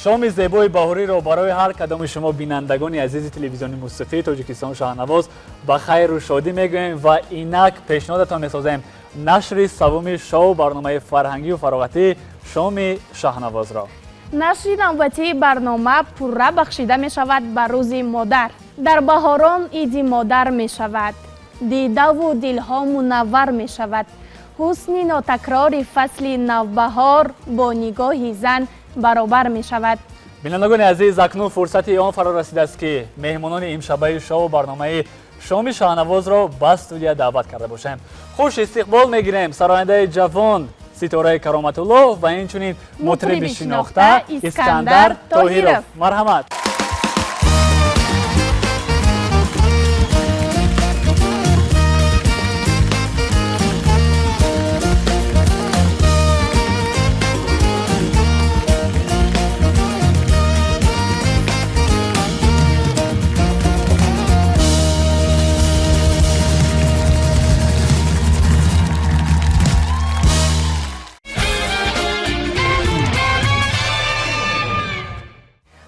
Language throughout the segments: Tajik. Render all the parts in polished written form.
Шоми зебои баҳориро барои ҳар кадоми шумо, бинандагони азизи телевизиони мусиқии Тоҷикистон Шаҳнавоз, ба хайру шодӣ мегӯем ва инак пешниҳодатон месозем нашри севуми шоу барномаи фарҳангию фароғатӣ Шоми Шаҳнавозро. Нашри навбатии барнома пурра бахшида мешавад ба Рӯзи модар. Дар баҳорон иди модар мешавад, дидаву дилҳо мунаввар мешавад. Ҳусни нотакрори фасли навбаҳор бо нигоҳи зан баробар мешавад. Бинандагони азиз, акнун фурсати он фаро расидааст, ки меҳмонони имшабаи шоу барномаи Шоми Шаҳнавозро ба студия даъват карда бошем. Хуш истиқбол мегирем сарояндаи ҷавон Ситораи Кароматулло ва инчунин мутриби шинохта Искандар Тоҳиров. Марҳамат.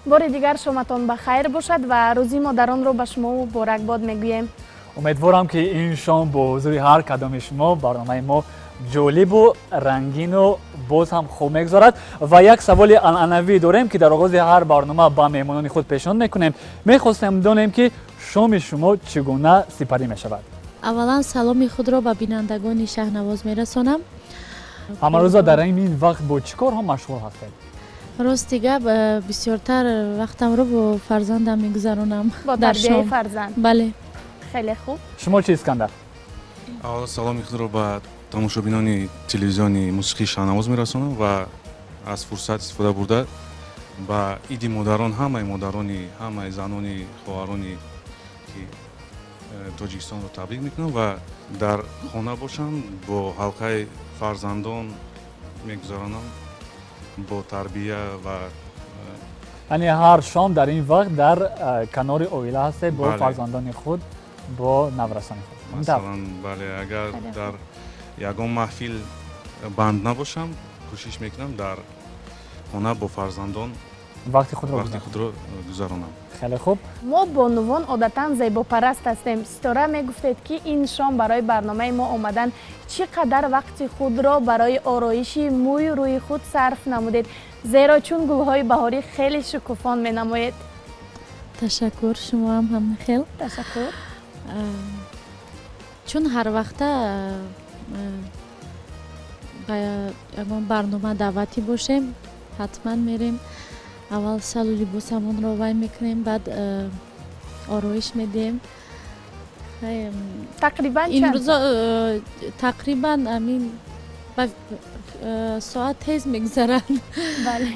Бори дигар шоматон ба хайр бошад ва Рӯзи модаронро ба шумо муборакбод мегӯем. Умедворам, ки ин шом бо ҳузури ҳар кадоми шумо барномаи мо ҷолибу рангину боз ҳам хуб мегузарад. Ва як саволи анъанавӣ дорем, ки дар оғози ҳар барнома ба меҳмонони худ пешниҳод мекунем. Мехостем донем, ки шоми шумо чӣ гуна сипарӣ мешавад. Аввалан саломи худро ба бинандагони Шаҳнавоз мерасонам. Ҳамарӯза дар ин вақт бо чӣ корҳо машғул ҳастед? Рости гап, бисёртар вақтамро бо фарзандам мегузаронам. Бо тарбияи фарзанд? Бале. Хеле хуб. Шумо чи, Искандар? Аввало саломи худро ба тамошобинони телевизиони мусиқии Шаҳнавоз мерасонам ва аз фурсат истифода бурда ба иди модарон ҳамаи модарони, ҳамаи занони, хоҳарони ки Тоҷикистонро табрик мекунам ва дар хона бошам, бо ҳалқаи фарзандон мегузаронам, бо тарбия ва Яъне ҳар шом дар ин вақт дар канори оила ҳастед, бо фарзандони худ, бо наврасони худ? Масалан, бале, агар дар ягон маҳфил банд набошам, кӯшиш мекунам дар хона бо фарзандон вақти худро вақти худро гузаронам. Хеле хуб. Мо бонувон одатан зебопараст ҳастем. Ситора, мегуфтед, ки ин шом барои барномаи мо омадан чӣ қадар вақти худро барои ороиши мӯю рӯи худ сарф намудед, зеро чун гулҳои баҳорӣ хеле шукуфон менамоед. Ташаккур, шумоам ҳамахел. Ташаккур. Чун ҳар вақта ба ягон барнома даъватӣ бошем, ҳатман мерем, аввал шалу либосамонро вай мекунем, баъд ороиш медиҳем. Тақрибан? Имрӯзо тақрибан амин соат тез мегузарад,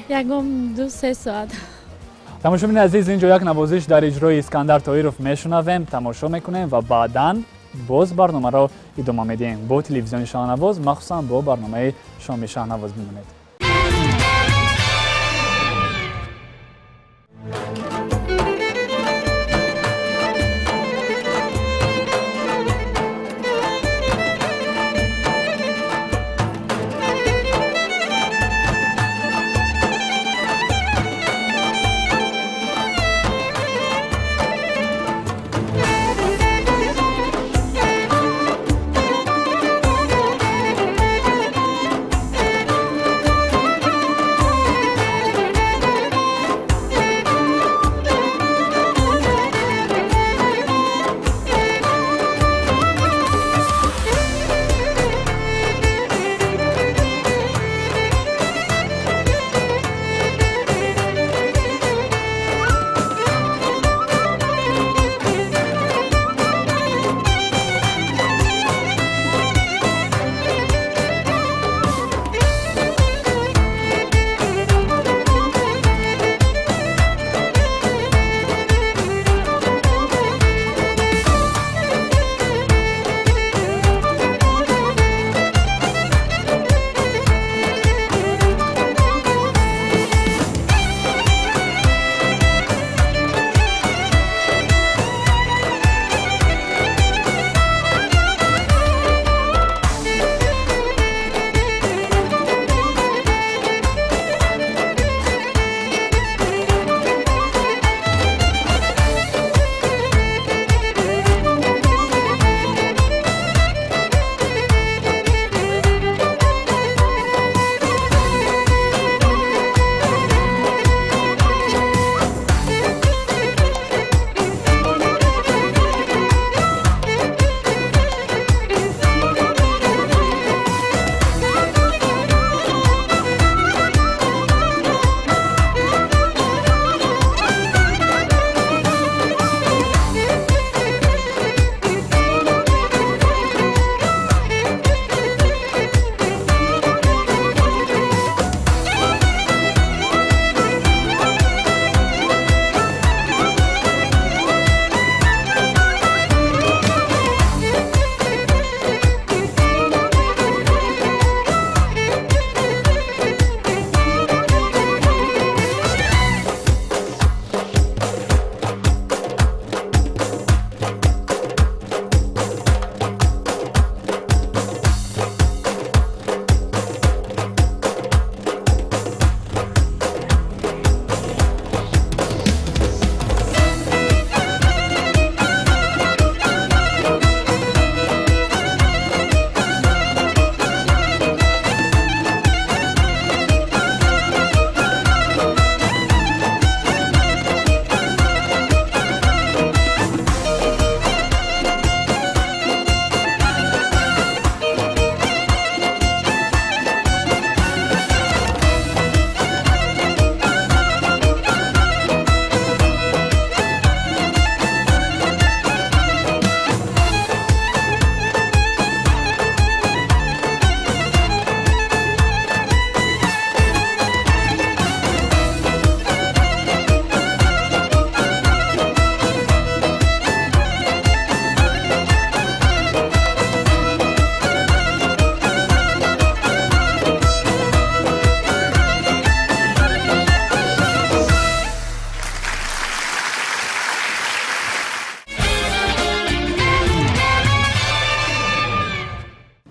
ягон 2-3 соат. Тамошобини азиз, инҷо як навозиш дар иҷрои Искандар Тоиров мешунавем, тамошо мекунем ва баъдан боз барномаро идома медиҳем. Бо телевизиони Шаҳнавоз, махсусан бо барномаи Шоми Шаҳнавоз бимонед.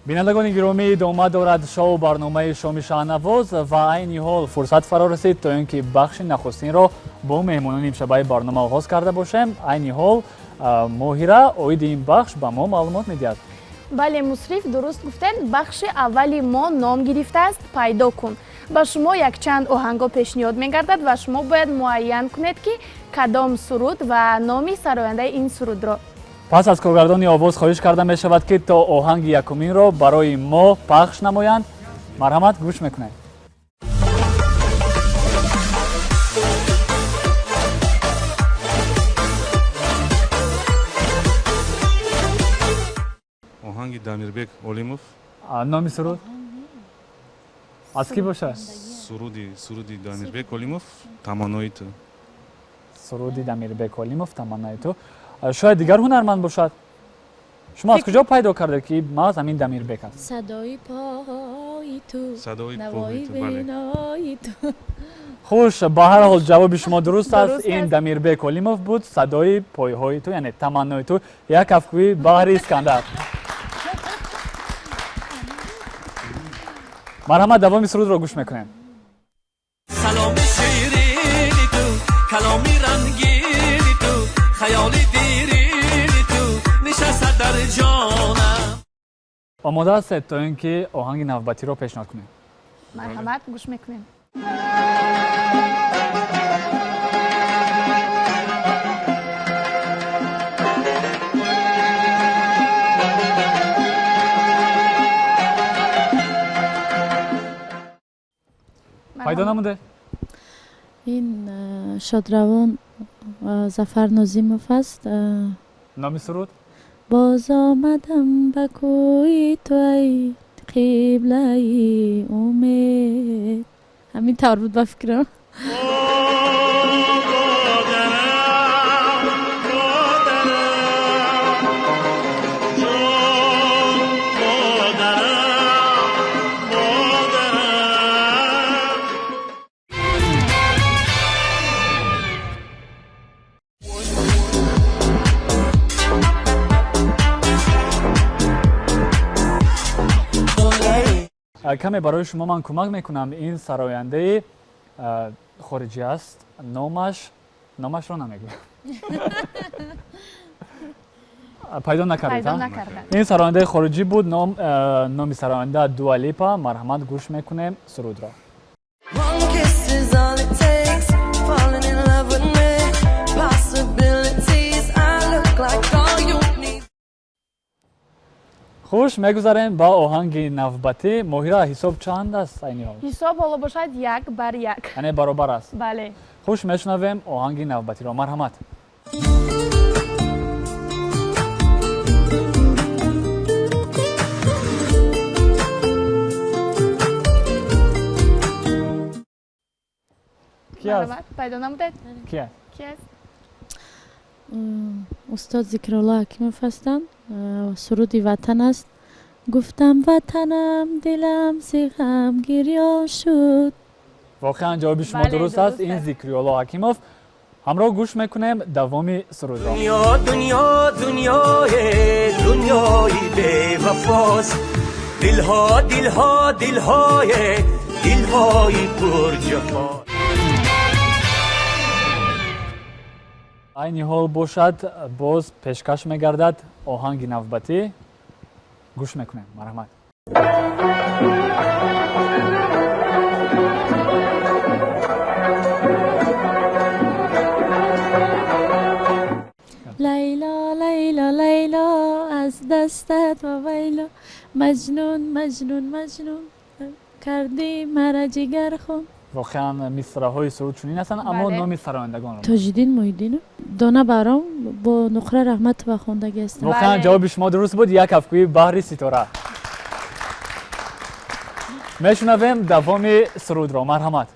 Бинандагони гиромӣ, идома дорад шоу барномаи шоми шаҳнавоз ва айни ҳол фурсат фаро расид, то ин ки бахши нахустинро бо меҳмонони имшабаи барнома оғоз карда бошем. Айни ҳол Моҳира оиди ин бахш ба мо маълумот медиҳад. Бале, Мусриф, дуруст гуфтед. Бахши аввали мо ном гирифтааст «Пайдо кун». Ба шумо якчанд оҳангҳо пешниҳод мегардад ва шумо бояд муайян кунед, ки кадом суруд ва номи сарояндаи ин сурудро. Пас аз коргардони овоз хоҳиш карда мешавад, ки то оҳанги якуминро барои мо пахш намоянд. Марҳамат, гӯш мекунем. Оҳанги Дамирбек Олимов. Номи суруд аз кӣ бошад? Суруди Дамирбек Олимов, «Таманнои ту». Суруди Дамирбек Олимов, «Таманнои ту». Шояд дигар ҳунарманд бошад. Шумо аз куҷо пайдо кардед, ки маҳз ҳамин Дамирбек аст? Садои пои ту, садои навои пои ту, бале. бинои ту. Хуш, ба ҳар ҳол ҷавоби шумо дуруст аст. Дуруст ин аст. Дамирбек Олимов буд, «Садои пойҳои ту», яъне «Таманнои ту». Як кафкӯи баҳри Искандар. Марҳамат, давоми сурудро гӯш мекунем. Саломи ширини ту, каломи рангини ту, хаёли дирини ту нишаста дар ҷонам. Омода ҳастед, то ин ки оҳанги навбатиро пешниҳод кунем? Марҳамат, гӯш мекунем. Пайдо намуде? Ин шодравон Зафар Нозимов аст. Номи суруд? Боз омадам ба кӯи ту, ай қиблаи умед. Ҳамин тавр буд ба фикрам. Модарам, модарам, ҷон модарам, модарам. Каме барои шумо ман кӯмак мекунам. Ин сарояндаи хориҷӣ аст. Номашро намегӯям. Пайдо накардед? Пайдо а? накардам. Ин сарояндаи хориҷӣ буд. Номи сароянда Дуа Липа. Марҳамат, гӯш мекунем сурудро. One kiss is all it takes. Falling in love with me. Possibilities. I look like all you need. Хуш, мегузарем ба оҳанги навбатӣ. Моҳира, ҳисоб чанд аст айни ҳол? Ҳисоб ҳоло бошад 1-1. Яъне баробар аст. Бале. Хуш, мешунавем оҳанги навбатиро. Марҳамат. Ки аст? Марҳамат, пайдо намудед? Ки аст? Ки аст? Устод Зикрулло Ҳакимов ҳастанд. Суруди «Ватан» аст. Гуфтам ватанам, дилам зи ғам гирён шуд. Воқеан ҷавоби шумо Бале, дуруст аст. дуруст Ин аст. Зикриёлло Ҳакимов. Ҳамроҳ гӯш мекунем давоми сурудро. Дунё, дунё, дунёе, дунёи бевафост. Дилҳо, дилҳо, дилҳое, дилҳои пурҷафо. Айни ҳол бошад, боз пешкаш мегардад оҳанги навбатӣ. Гӯш мекунем, марҳамат. Лайло, Лайло, Лайло, аз дастат вавайло. Маҷнун, Маҷнун, Маҷнун кардӣ мара ҷигархун. Воқеан мисраҳои суруд чунин ҳастанд, аммо Бале. номи сарояндагонро. Тоҷиддин Муҳиддинов, «Дона баром» бо Нуқра Раҳматова хондагӣ ҳастанд. Воқеан Бале. ҷавоби шумо дуруст буд. Як кафкӯи баҳри Ситора. Мешунавем давоми сурудро. Марҳамат.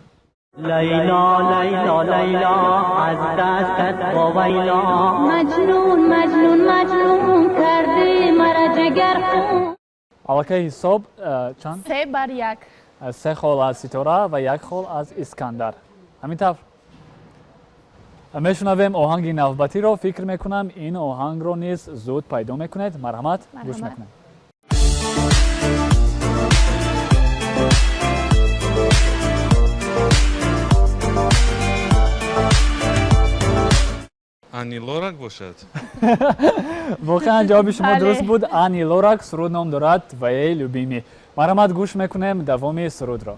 Лайло, Лайло, Лайло, аз дастат вавайло. Маҷнун, Маҷнун, Маҷнун кардӣ мара ҷигархун. Аллакай ҳисоб чанд? 3-1. Се хол аз Ситора ва як хол аз Искандар. Ҳамин тавр, мешунавем оҳанги навбатиро. Фикр мекунам, ин оҳангро низ зуд пайдо мекунед. Марҳамат, гӯш Марҳамат. мекунем. Ани Лорак бошад. Воқеан, ҷавоби шумо дуруст буд. Ани Лорак, суруд ном дорад «Твоей любимой». Марҳамат, гӯш мекунем давоми сурудро.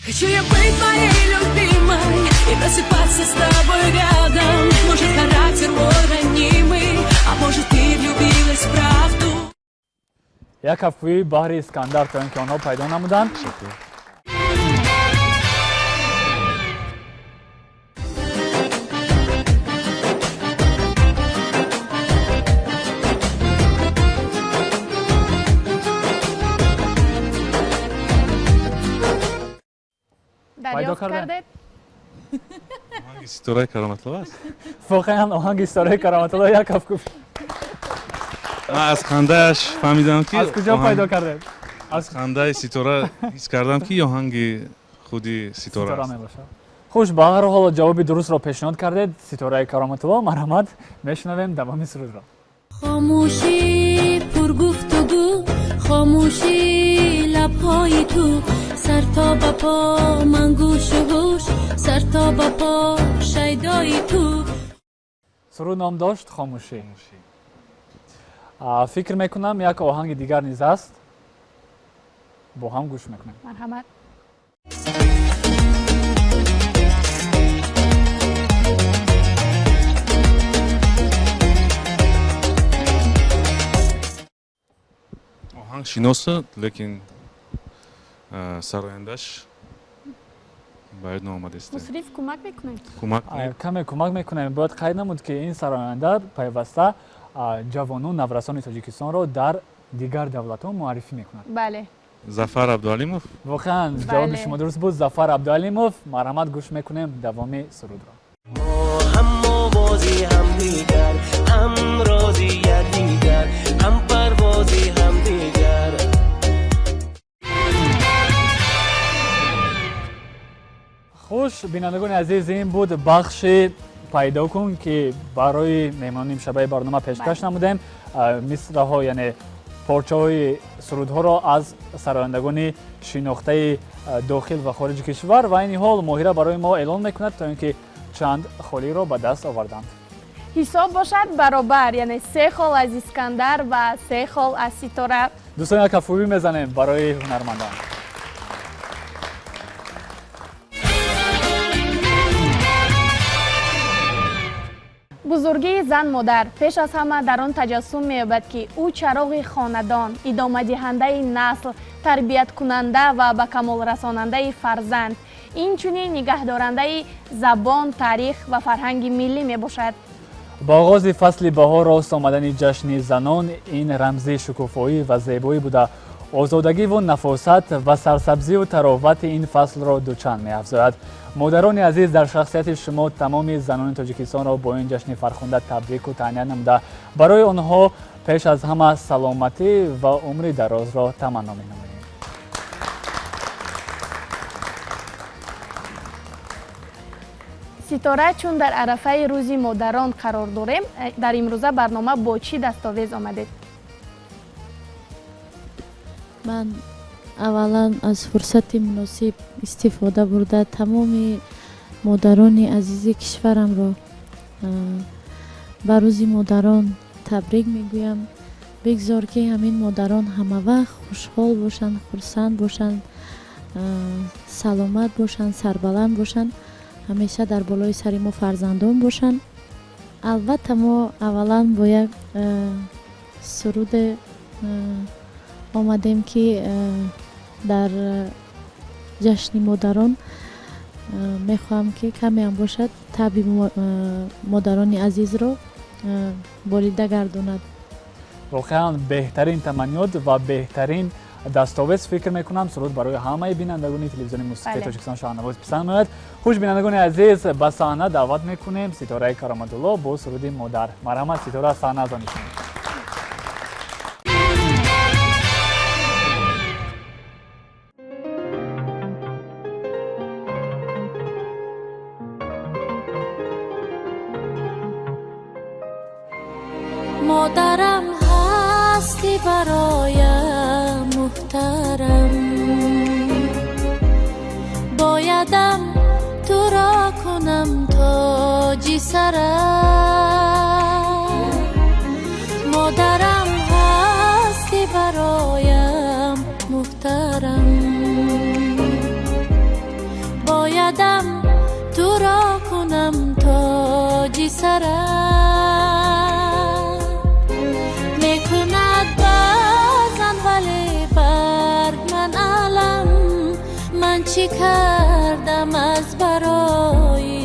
Хочу я быть твоей любимой и просыпаться с тобой рядом. Может, характер мой ранимый, а может, ты влюбилась в правду. Як кафкӯӣ баҳри Искандар, то ин ки онҳо пайдо намуданд. Дарёфт кардед? Оҳанги Ситораи Кароматлова аст. Воқеан, оҳанги Ситораи Кароматлова. Як кафкӯб. Ман аз хандааш фаҳмидам, ки Аз куҷо пайдо кардед? Аз хандаи Ситора ҳис кардам, ки оҳанги худи Ситора Ситора аст. мебошад. Хуш, ба ҳар ҳол ҷавоби дурустро пешниҳод кардед. Ситораи Кароматулло, марҳамат, мешунавем давоми сурудро. Хомӯшӣ пургуфтугӯ, хомӯшӣ лабҳои ту, сар то ба по ман гӯшу гӯш, сар то ба по шайдои ту. Суруд ном дошт «Хомӯшӣ». Фикр мекунам, як оҳанги дигар низ аст, бо ҳам гӯш мекунем. Марҳамат. Оҳанг шиноса, лекин сарояндаш ба ёд наомадааст. Мусриф, кӯмак мекунем? Кӯмак кунед. Каме кӯмак мекунем. Бояд қайд намуд, ки ин сароянда пайваста ҷавону наврасони Тоҷикистонро дар дигар давлатҳо муаррифӣ мекунад. Бале. Зафар Абдуалимов. Воқеан, ҷавоби шумо дуруст буд. Зафар Абдуалимов. Марҳамат, гӯш мекунем давоми сурудро. Ҳам овози ҳамдигар, ҳам рози якдигар, ҳам парвози ҳамдигар. Хуш, бинандагони азиз, ин буд бахши «Пайдо кун», ки барои меҳмонони имшабаи барнома пешкаш намудем. Мисраҳо, яъне порчаҳои сурудҳоро аз сарояндагони шинохтаи дохил ва хориҷи кишвар. Ва айни ҳол Моҳира барои мо эълон мекунад, то ин ки чанд холиро ба даст оварданд. Ҳисоб бошад баробар, яъне се хол аз Искандар ва се хол аз Ситора. Дӯстон, як кафкӯбӣ мезанем барои ҳунармандон. Бузургии зан модар пеш аз ҳама дар он таҷассум меёбад, ки ӯ чароғи хонадон, идомадиҳандаи насл, тарбияткунанда ва ба камол расонандаи фарзанд, инчунин нигаҳдорандаи забон, таърих ва фарҳанги миллӣ мебошад. Ба оғози фасли баҳор рост омадани ҷашни занон ин рамзи шукуфоӣ ва зебоӣ буда, озодагиву нафосат ва сарсабзию таровати ин фаслро дучанд меафзояд. Модарони азиз, дар шахсияти шумо тамоми занони Тоҷикистонро бо ин ҷашни фархунда табрику таҳният намуда, барои онҳо пеш аз ҳама саломатӣ ва умри дарозро таманно менамоем. Ситора, чун дар арафаи Рӯзи модарон қарор дорем, дар имрӯза барнома бо чӣ дастовез омадед? Ман аввалан аз фурсати муносиб истифода бурда, тамоми модарони азизи кишварамро ба Рӯзи модарон табрик мегӯям. Бигзор, ки ҳамин модарон ҳамавақт хушҳол бошанд, хурсанд бошанд, саломат бошанд, сарбаланд бошанд, ҳамеша дар болои сари мо фарзандон бошанд. Албатта, мо аввалан бо як суруде омадем, ки дар ҷашни модарон мехоҳам, ки камеам бошад, таби модарони азизро болида гардонад. Воқеан, беҳтарин таманниёт ва беҳтарин дастовез. Фикр мекунам, суруд барои ҳамаи бинандагони телевизиони мусиқии Тоҷикистон «Шаҳнавоз» писанд меояд. Хуш, бинандагони азиз, ба саҳна даъват мекунем Ситораи Кароматулло бо суруди «Модар». Марҳамат, Ситора, саҳна аз они шумо. Модарам, ҳастӣ бароям муҳтарам, боядам туро кунам тоҷи сарам. чӣ кардам аз барои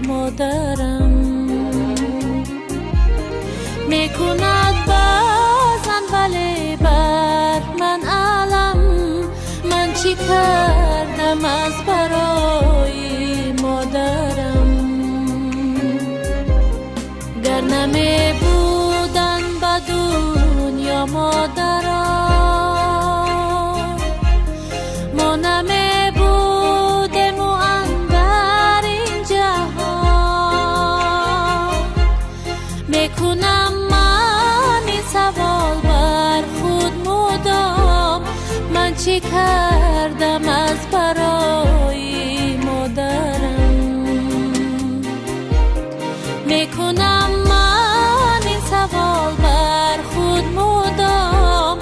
модарам? Мекунад баъзан, вале бар ман алам. Ман чӣ кардам аз барои модарам? Гар намебудан ба дунё модарон, мо намебудему андар ин ҷаҳон. Мекунам ман ин савол бар худ мудом: ман чӣ кардам аз барои модарам? Мекунам ман ин савол бар худ мудом: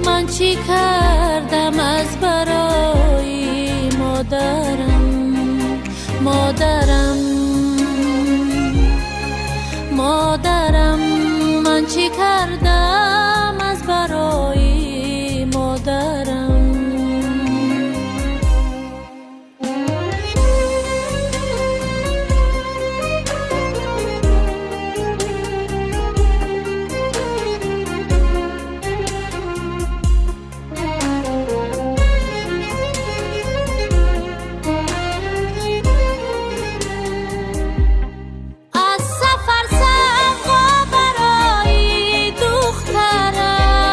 ман чӣ кардам аз барои модарам? Модарам, модарам, ман чӣ кардам аз барои модарам? Аз сафар савғо барои духтарам,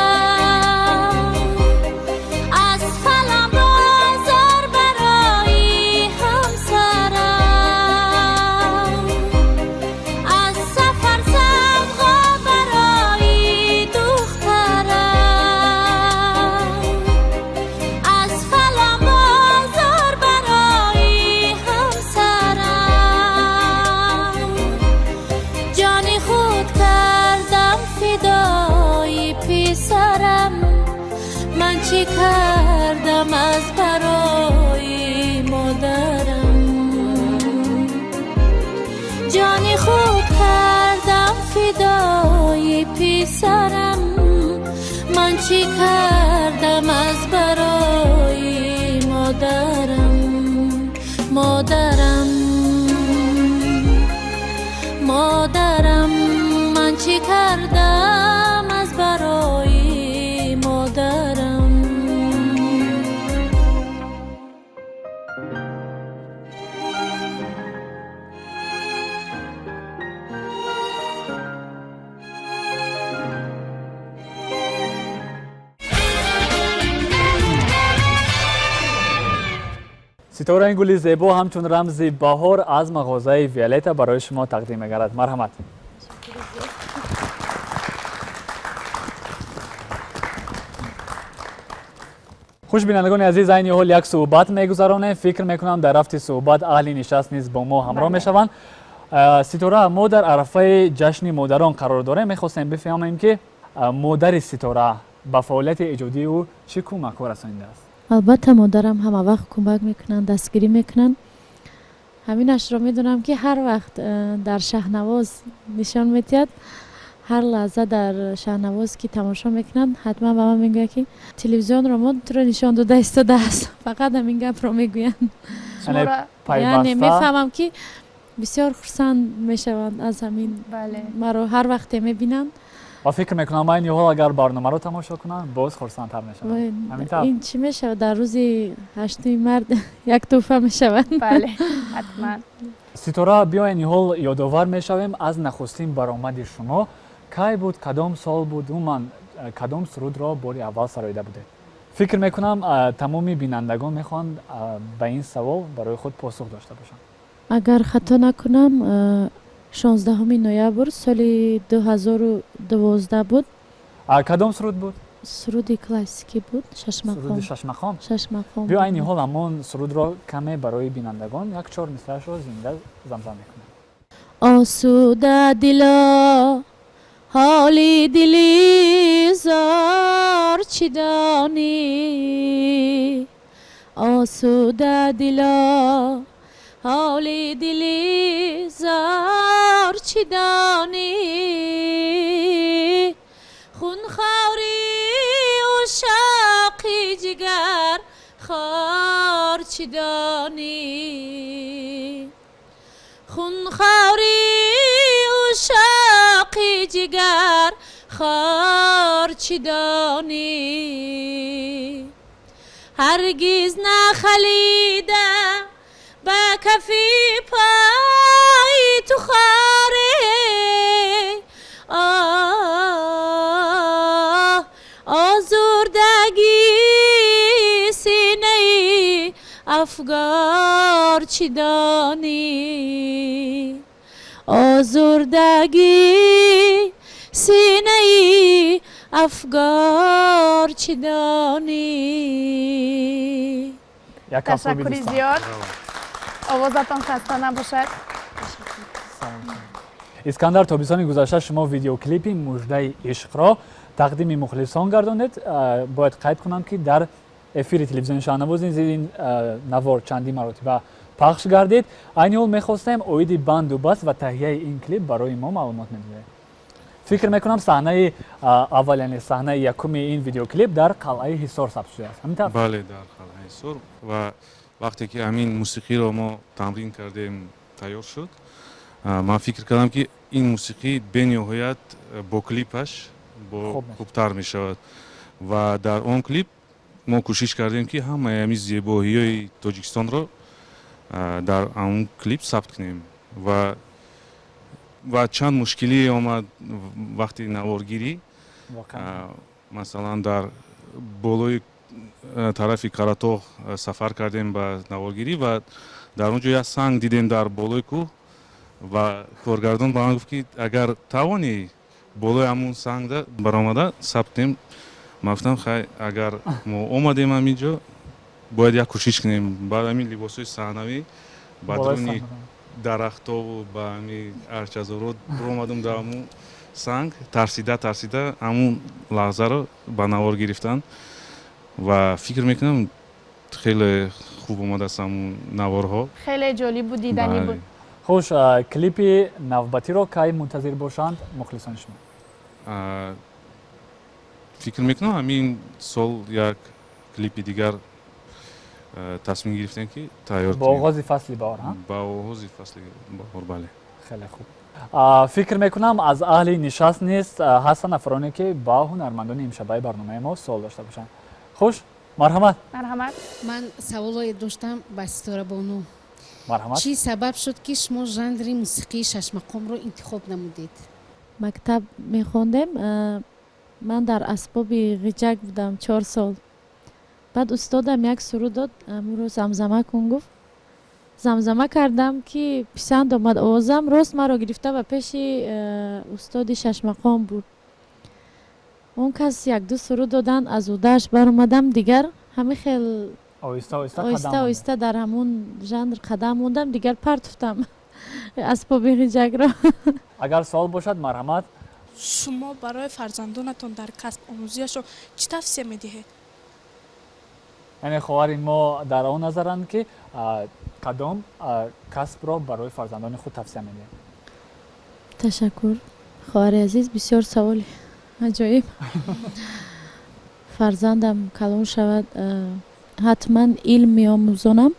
аз фалон бозор барои ҳамсарам. Аз сафар савғо барои духтарам, аз фалон бозор барои ҳамсарам. Ҷони худ кардам фидои писарам. Ман чӣ кардам аз барои модарам? Ҷони худ кардам фидои писарам. Ман чӣ кардам аз барои модарам? Модарам, модарам, ман чӣ кардам аз барои модарам? Ситора, ин гули зебо ҳамчун рамзи баҳор аз мағозаи Виолета барои шумо тақдим мегардад. Марҳамат. Хуш, бинандагони азиз, айни ҳол як суҳбат мегузаронем. Фикр мекунам, дар рафти суҳбат аҳли нишаст низ бо мо ҳамроҳ мешаванд. Ситора, мо дар арафаи ҷашни модарон қарор дорем. Мехостем бифаҳмем, ки модари Ситора ба фаъолияти эҷодии ӯ чӣ кӯмакҳо расонидааст. Албатта, модарам ҳама вақт кӯмак мекунанд, дастгирӣ мекунанд. Ҳаминашро медонам, ки ҳар вақт дар Шаҳнавоз нишон медиҳад, ҳар лаҳза дар Шаҳнавоз ки тамошо мекунанд, ҳатман ба ман мегӯяд, ки телевизионро мо туро нишон дода истодааст. Фақат ҳамин гапро мегӯянд. Яъне мефаҳмам, ки бисёр хурсанд мешаванд аз ҳамин, маро ҳар вақте мебинанд. Ва фикр мекунам, айни ҳол агар барномаро тамошо кунанд, боз хурсандтар мешаванд. Ҳамин тавр? Ин чӣ мешавад, дар рӯзи 8 март як тӯҳфа мешавад. Бале, ҳатман. Ситора, биё айни ҳол ёдовар мешавем аз нахустин баромади шумо. Кай буд, кадом сол буд, умуман кадом сурудро бори аввал сароида будед? Фикр мекунам, тамоми бинандагон мехоҳанд ба ин савол барои худ посух дошта бошанд. Агар хато накунам, 16 ноябр соли 2012 буд. Кадом суруд буд? Суруди классикӣ буд, Шашмақом. Суруди Шашмақом. Шашмақом. Биё, айни ҳол ҳамон сурудро каме барои бинандагон як чор мисраашро зинда замзам мекунем. Осуда дило, ҳоли дили зор чӣ донӣ? Осуда дило, ҳоли дили зор чӣ донӣ? Хунхори ушоқи ҷигар хор чӣ донӣ? Хунхори ушоқи ҷигар хор чӣ донӣ? Ҳаргиз нахалида ба кафи пои ту хоре, оҳ, озурдагӣ синаи афгор чӣ донӣ? Озурдагӣ синаи афгор чӣ донӣ? Ташаккури зиёд, овозатон хаста набошад. Искандар, тобистони гузашта шумо видеоклипи «Муждаи ишқро» тақдими мухлисон гардонед. Бояд қайд кунам, ки дар эфири телевизиони Шаҳнавоз низ ин навор чандин маротиба пахш гардид. Айни ҳол мехостем оиди банду баст ва таҳияи ин клип барои мо маълумот медиҳед. Фикр мекунам, саҳнаи аввал, яъне саҳнаи якуми ин видеоклип дар қалъаи Ҳисор сабт шудааст, ҳамин тавр? Бале, дар қалъаи Ҳисор. Ва вақте ки ҳамин мусиқиро мо тамрин кардем, тайёр шуд, ман фикр кардам, ки ин мусиқӣ бениҳоят бо клипаш бо хубтар мешавад. Ва дар он клип мо кӯшиш кардем, ки ҳамаи ҳамин зебоиҳои Тоҷикистонро дар он клип сабт кунем. Ва чанд мушкилӣ омад вақти наворгирӣ. Масалан, дар болои тарафи Қаратоғ сафар кардем ба наворгирӣ ва дар он ҷо як санг дидем дар болои кӯҳ. Ва коргардон ба ман гуфт, ки агар тавонӣ, болои ҳамун сангда баромада сабт кунем. Ман гуфтам: хай, агар мо омадем ҳамин ҷо, бояд як кӯшиш кунем. Баъд ҳамин либосҳои саҳнавӣ ба дуруни дарахтову ба ҳамин арчазоро омадам, дар ҳамун санг тарсида тарсида ҳамун лаҳзаро ба навор гирифтан. Ва фикр мекунам, хеле хуб омадааст ҳамун наворҳо. Хеле ҷолибу диданӣ буд. Хуш, клипи навбатиро кай мунтазир бошанд мухлисони шумо? Фикр мекунам, ҳамин сол як клипи дигар тасмим гирифтем, ки тайёр. Ба оғози фасли баҳор? Ба оғози фасли баҳор, бале. Хеле хуб. Фикр мекунам, аз аҳли нишаст низ ҳастанд нафароне, ки ба ҳунармандони имшабаи барномаи мо суол дошта бошанд. Хуш, марҳамат. Марҳамат. Ман саволое доштам ба Ситорабону. Марҳамат. Чӣ сабаб шуд, ки шумо жанри мусиқии шашмақомро интихоб намудед? Мактаб мехондем, ман дар асбоби ғиҷак будам 4 сол. Баъд устодам як суруд дод, амуро замзама кун гуфт. Замзама кардам, ки писанд омад овозам. Рост маро гирифта ба пеши устоди шашмақом бурд. Он кас якду суруд доданд, аз удааш баромадам. Дигар ҳамин хел оҳиста оҳиста дар ҳамун жанр қадам мондам, дигар партуфтам асбоби ғиҷакро. Агар суол бошад, марҳамат. Шумо барои фарзандонатон дар касб омӯзиашон чӣ тавсия медиҳед? Яъне хоҳари мо дар он назаранд, ки кадом касбро барои фарзандони худ тавсия медиҳед. Ташаккур, хоҳари азиз, бисёр саволи аҷоиб. Фарзандам калон шавад, ҳатман илм меомӯзонам,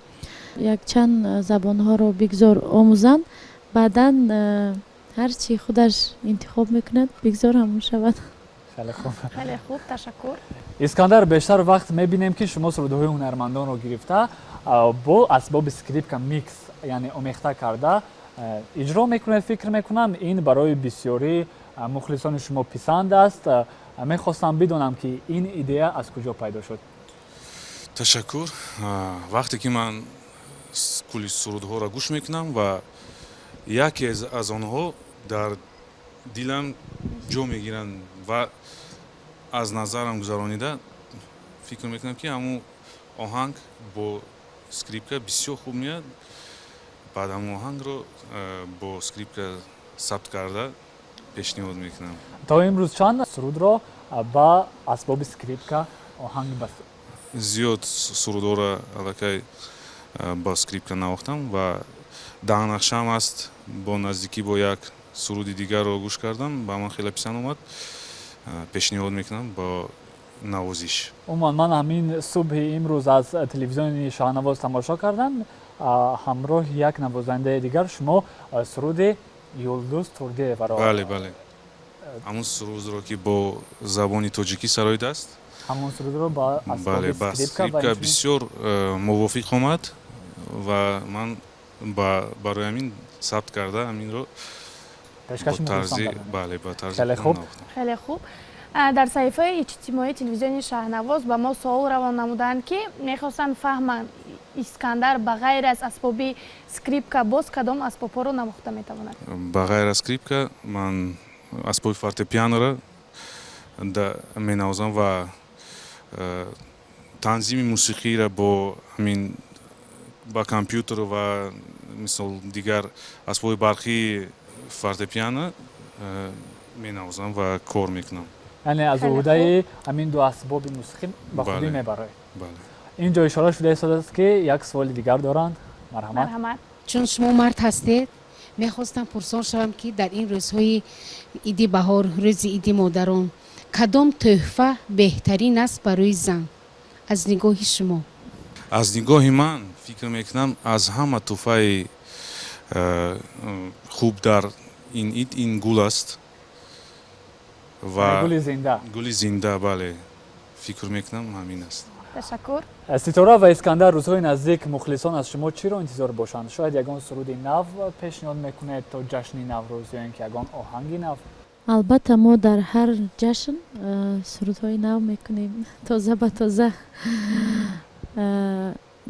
якчанд забонҳоро бигзор омӯзанд, баъдан ҳар чӣ худаш интихоб мекунад, бигзор ҳамон шавад. Хеле хуб. Хеле хуб, ташаккур. Искандар, бештар вақт мебинем, ки шумо сурудҳои ҳунармандонро гирифта, бо асбоби скрипка микс, яъне омехта карда иҷро мекунед. Фикр мекунам, ин барои бисёрӣ мухлисони шумо писанд аст. Мехостам бидонам, ки ин идея аз куҷо пайдо шуд? Ташаккур. Вақте ки ман кулли сурудҳоро гӯш мекунам ва яке аз онҳо дар дилам ҷо мегиранд ва аз назарам гузаронида фикр мекунам, ки ҳамун оҳанг бо скрипка бисёр хуб меяд, баъд ҳамун оҳангро бо скрипка сабт карда пешниҳод мекунам. То имрӯз чанд сурудро ба асбоби скрипка оҳанг баст? Зиёд сурудҳоро аллакай ба скрипка навохтам ва дар нақшаам аст. Бо наздикӣ бо як суруди дигарро гӯш кардам, ба ман хеле писанд омад, пешниҳод мекунам бо навозиш. Умуман, ман ҳамин субҳи имрӯз аз телевизиони Шаҳнавоз тамошо кардам, ҳамроҳи як навозандаи дигар шумо суруди Юлдуз Турдиеваро. Бале, бале, ҳамун сурудро, ки бо забони тоҷикӣ сароидааст. Ҳамон сурудро ба Бале, ба скрипка бисёр мувофиқ омад ва ман барои ҳамин сабт карда ҳаминро пешкаши тарзи, бале, ба тарзи. Хеле хуб. Хеле хуб. Дар саҳифаи иҷтимоии телевизиони Шаҳнавоз ба мо суол равон намуданд, ки мехостанд фаҳманд, Искандар ба ғайр аз асбоби скрипка боз кадом асбобҳоро навохта метавонад? Ба ғайр аз скрипка ман асбоби фортепианоро менавозам ва танзими мусиқиро бо ҳамин ба компютер ва мисол дигар асбоби барқии фортепиано менавозам ва кор мекунам. Яъне аз уҳдаи ҳамин ду асбоби мусиқӣ ба худӣ мебароед. Ин ҷо ишора шуда истодааст, ки як суоли дигар доранд. Марҳамат. Чун шумо мард ҳастед, мехостам пурсон шавам, ки дар ин рӯзҳои иди баҳор, рӯзи иди модарон, кадом тӯҳфа беҳтарин аст барои зан аз нигоҳи шумо? Аз нигоҳи ман, фикр мекунам, аз ҳама тӯҳфаи хуб дар ин ид ин гул аст. Ва гули зинда. Гули зинда, бале, фикр мекунам, ҳамин аст. Ташаккур. Ситора ва Искандар, рӯзҳои наздик мухлисон аз шумо чиро интизор бошанд? Шояд ягон суруди нав пешниҳод мекунед то ҷашни Наврӯз ё ин ки ягон оҳанги нав? Албатта, мо дар ҳар ҷашн сурудҳои нав мекунем, тоза ба тоза.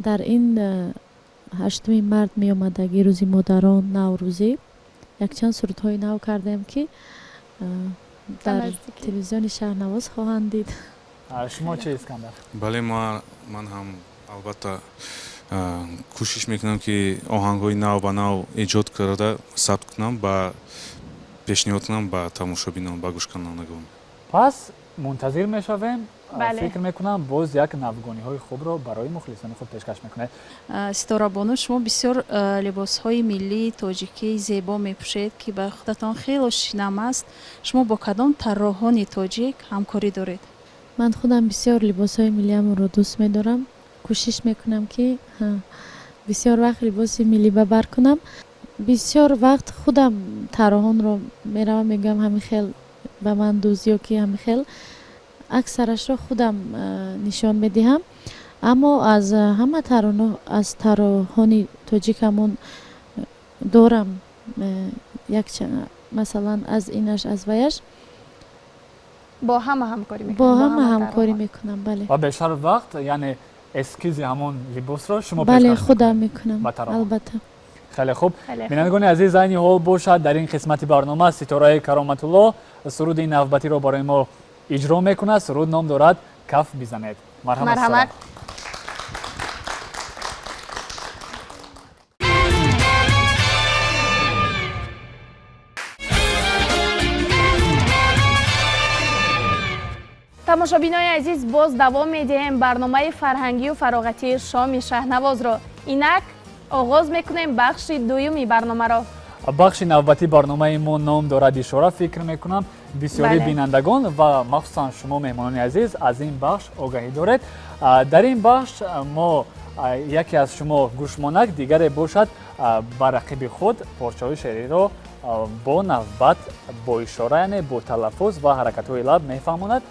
Дар ин 8-уми март меомадагӣ, рӯзи модарон, наврӯзӣ, якчанд сурудҳои нав кардем, ки дар телевизиони Шаҳрнавоз хоҳанд дид. Шумо чи, Искандар? Бале, ман ҳам албатта кӯшиш мекунам, ки оҳангҳои нав ба нав эҷод карда, сабт кунам, ба пешниҳод кунам ба тамошобинон, ба гӯшкунандагон. Пас мунтазир мешавем. Фикр мекунам, боз як навгониҳои хубро барои мухлисони худ пешкаш мекунед. Ситорабону, шумо бисёр либосҳои миллии тоҷикии зебо мепӯшед, ки ба худатон хело шинам аст. Шумо бо кадом тарроҳони тоҷик ҳамкорӣ доред? Ман худам бисёр либосҳои миллиамонро дӯст медорам. Кӯшиш мекунам, ки бисёр вақт либоси миллӣ ба бар кунам. Бисёр вақт худам тарроҳонро меравам, мегӯям, ҳамин хел ба ман дӯз ё ки ҳамин хел, аксарашро худам нишон медиҳам. Аммо аз ҳама аз тарроҳони тоҷикамон дорам масалан, аз инаш, аз ваяш. Бо ҳама ҳамкорӣ мекунед? Бо ҳама ҳамкорӣ мекунам, бале. Ва бештар вақт, яъне эскизи ҳамон либосро шумо? Бале, худам мекунам, албатта. Хеле хуб. Бинандагони азиз, айни ҳол бошад, дар ин қисмати барнома Ситораи Кароматулло суруди навбатиро барои мо иҷро мекунад. Суруд ном дорад «Каф бизанед». Марҳамат. Тамошобинони азиз, боз давом медиҳем барномаи фарҳангию фароғатии шоми Шаҳнавозро. Инак оғоз мекунем бахши дуюми барномаро. Бахши навбатии барномаи мо ном дорад «Ишора». Фикр мекунам, бисёри бинандагон ва махсусан шумо, меҳмонони азиз, аз ин бахш огаҳӣ доред. Дар ин бахш мо яке аз шумо гӯшмонак, дигаре бошад ба рақиби худ порчаҳои шеъриро бо навбат, бо ишора, яъне бо талаффуз ва ҳаракатҳои лаб мефаҳмонад.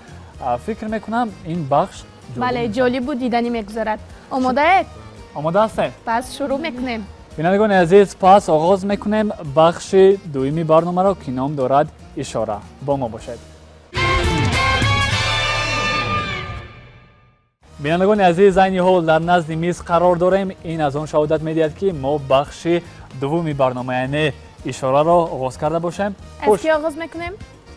Фикр мекунам, ин бахш бале, ҷолибу диданӣ мегузарад. Омодаед? Омода ҳастем. Пас шурӯъ мекунем. Бинандагони азиз, пас оғоз мекунем бахши дуюми барномаро, ки ном дорад «Ишора». Бо мо бошед. Бинандагони азиз, айни ҳол дар назди миз қарор дорем. Ин аз он шаҳодат медиҳад, ки мо бахши дуввуми барнома, яъне ишораро оғоз карда бошем. Аз ки оғоз мекунем?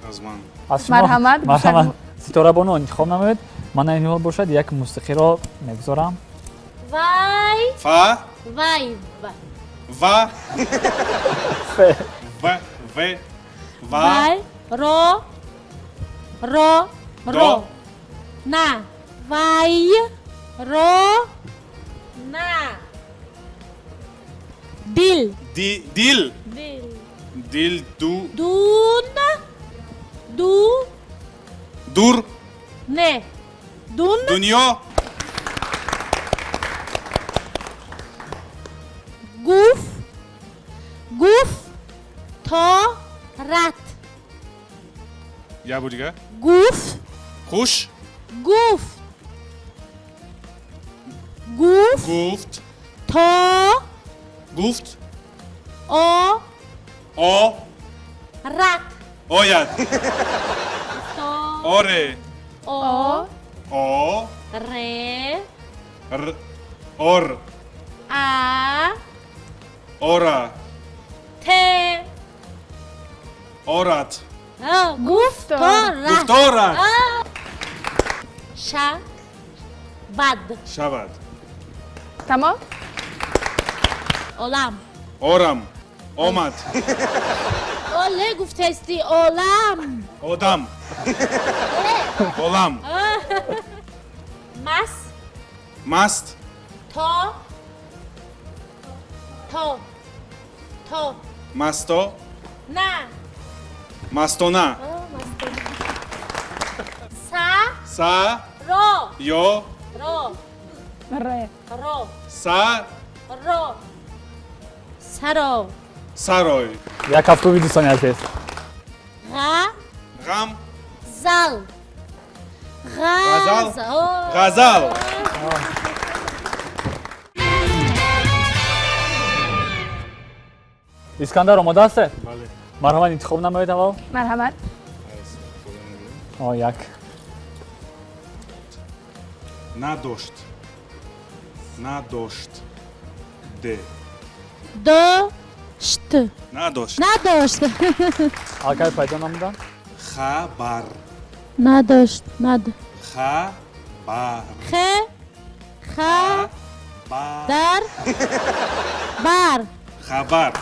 Аз ман. Аз шумо. Марҳамат. Марҳамат, Ситорабону, интихоб намоед. Ман айни ҳол бошад як мусиқиро мегузорам. Вай. Фа. Вай. Ва. Фе. В. В. Ва. Вай. Ро. Ро. Ро. На. Вай. Ро. На. Дил. Ди. Дил. Дил. Дил. Ду. Дун. Ду. Дур. Не. Дун. Дунё. Гуф. Гуф. То. Рат. Як бор дигар. Гуф. Хуш. Гуфт. Гуфт. Гуфт. То. Гуфт. О. О. Рат. Ояд. То. Оре. О. О. Ре. Р. Ор. А. Ора. Т. Орат. Гуфторат. Гуфторат. Ша. Бад. Шавад. Тамом? Олам. Орам. Омад. Оле гуфтести олам. Одам. Олам. Мас. Маст. То. То. То. Масто. На. Мастона. Са. Са. Ро. Ё. Ро. Ре. Ро. Са. Ро. Саро. Сарой. Як ҳафтуми дӯстони азиз. Ға. Ғам. Зал. Ғазал. Ғазал. Искандар, омода ҳастед? Бале. Марҳамат, интихоб намоед аввал. Марҳамат. О, як. Надошт. Надошт. Д. Дошт. Надошт. Надошт. Алкай пайдо намудам. Хабар. Надошт. Над. Хабар. Хе. Ха. Дар. Бар. Хабар.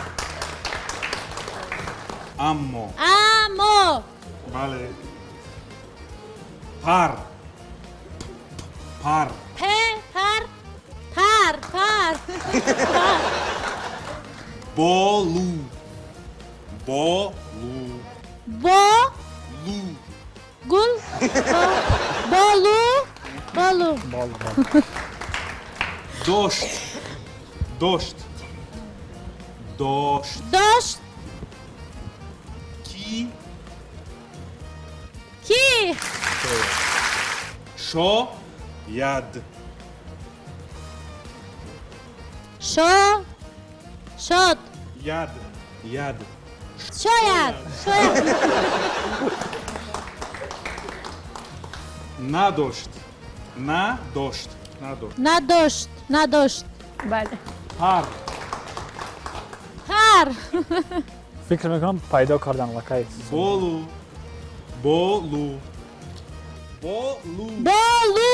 Аммо. Аммо. Бале. Пар. Пар. Пе. Пар. Пар. Пар. Пар. Болу. Болу. Бо. Лу. Гул. Болу. Болу. Болу. Дошт. Дошт. Дошт. Дошт. Ки. Ки. Шо. Яд. Шо. Шод. Яд. Яд. Шояд. Шояд. Надошт. Надошт. Надошт. Надошт. Надошт. Бале. Пар. Пар. Фикр мекунам пайдо кардан лакай. Болу. Болу. Болу. Болу.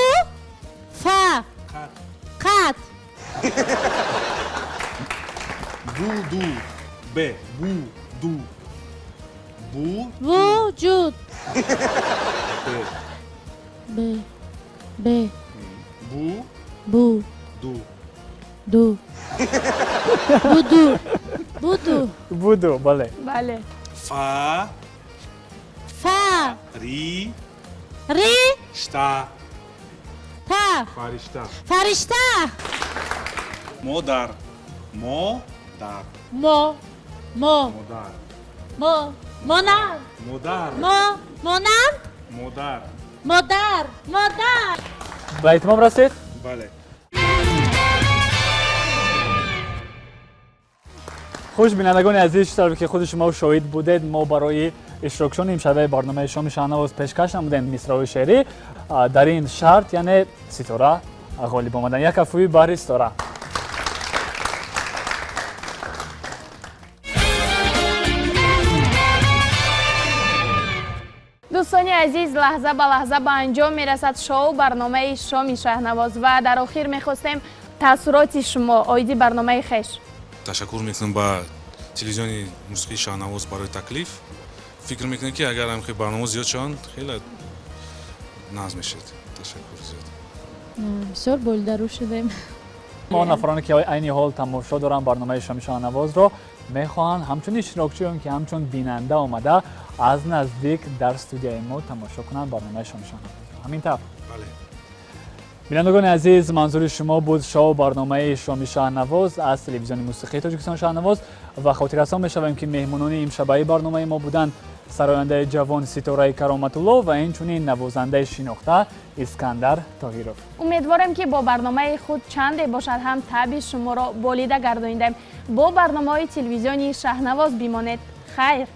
Фа. Қат. Қат. Буду. Б. Бу. Ду. Бу. Вуҷуд. Б. Б. Б. Бу. Бу. Ду. Ду. Буду. Буду. Буду, бале. Бале. Фа. Фа. Ри. Ри. Шта. Та. Фаришта. Фаришта. Модар. Модар. Мо. Мо. Модар. Мо. Монанд. Модар. Мо. Монанд. Модар. Модар. Модар. Ба итмом расид? Бале. Хуш, бинандагони азиз, чӣ тавре ки худи шумо шоҳид будед, мо барои иштирокчиёни имшабаи барномаи шоми шаҳнавоз пешкаш намудем мисраҳои шеърӣ. Дар ин шарт, яъне Ситора ғолиб омадан. Як кафӯи баҳри Ситора. Дӯстони азиз, лаҳза ба лаҳза ба анҷом мерасад шоу барномаи шоми шаҳнавоз ва дар охир мехостем таассуроти шумо оиди барномаи хеш. Ташаккур мекунам ба телевизиони мусиқии Шаҳнавоз барои таклиф. Фикр мекунем, ки агар ҳамхел барномаҳо зиёд шаванд, хеле нағз мешавад. Ташаккур зиёд. Бисёр болидарӯ шудем. Мо нафароне ки айни ҳол тамошо доранд барномаи шоми шаҳнавозро, мехоҳанд ҳамчун иштирокчиён, ки ҳамчун бинанда омада аз наздик дар студияи мо тамошо кунанд барномаи шоми шаҳнавозро. Ҳамин тавр? Бале. Бинандагони азиз, манзури шумо буд шоу барномаи Шоми Шаҳнавоз аз телевизиони мусиқии Тоҷикистон Шаҳнавоз ва хотиррасон мешавем, ки меҳмонони имшабаи барномаи мо буданд сарояндаи ҷавон Ситораи Кароматулло ва инчунин навозандаи шинохта Искандар Тоҳиров. Умедворем, ки бо барномаи худ чанде бошад ҳам таъби шуморо болида гардонидаем. Бо барномаҳои телевизиони Шаҳнавоз бимонед. Хайр.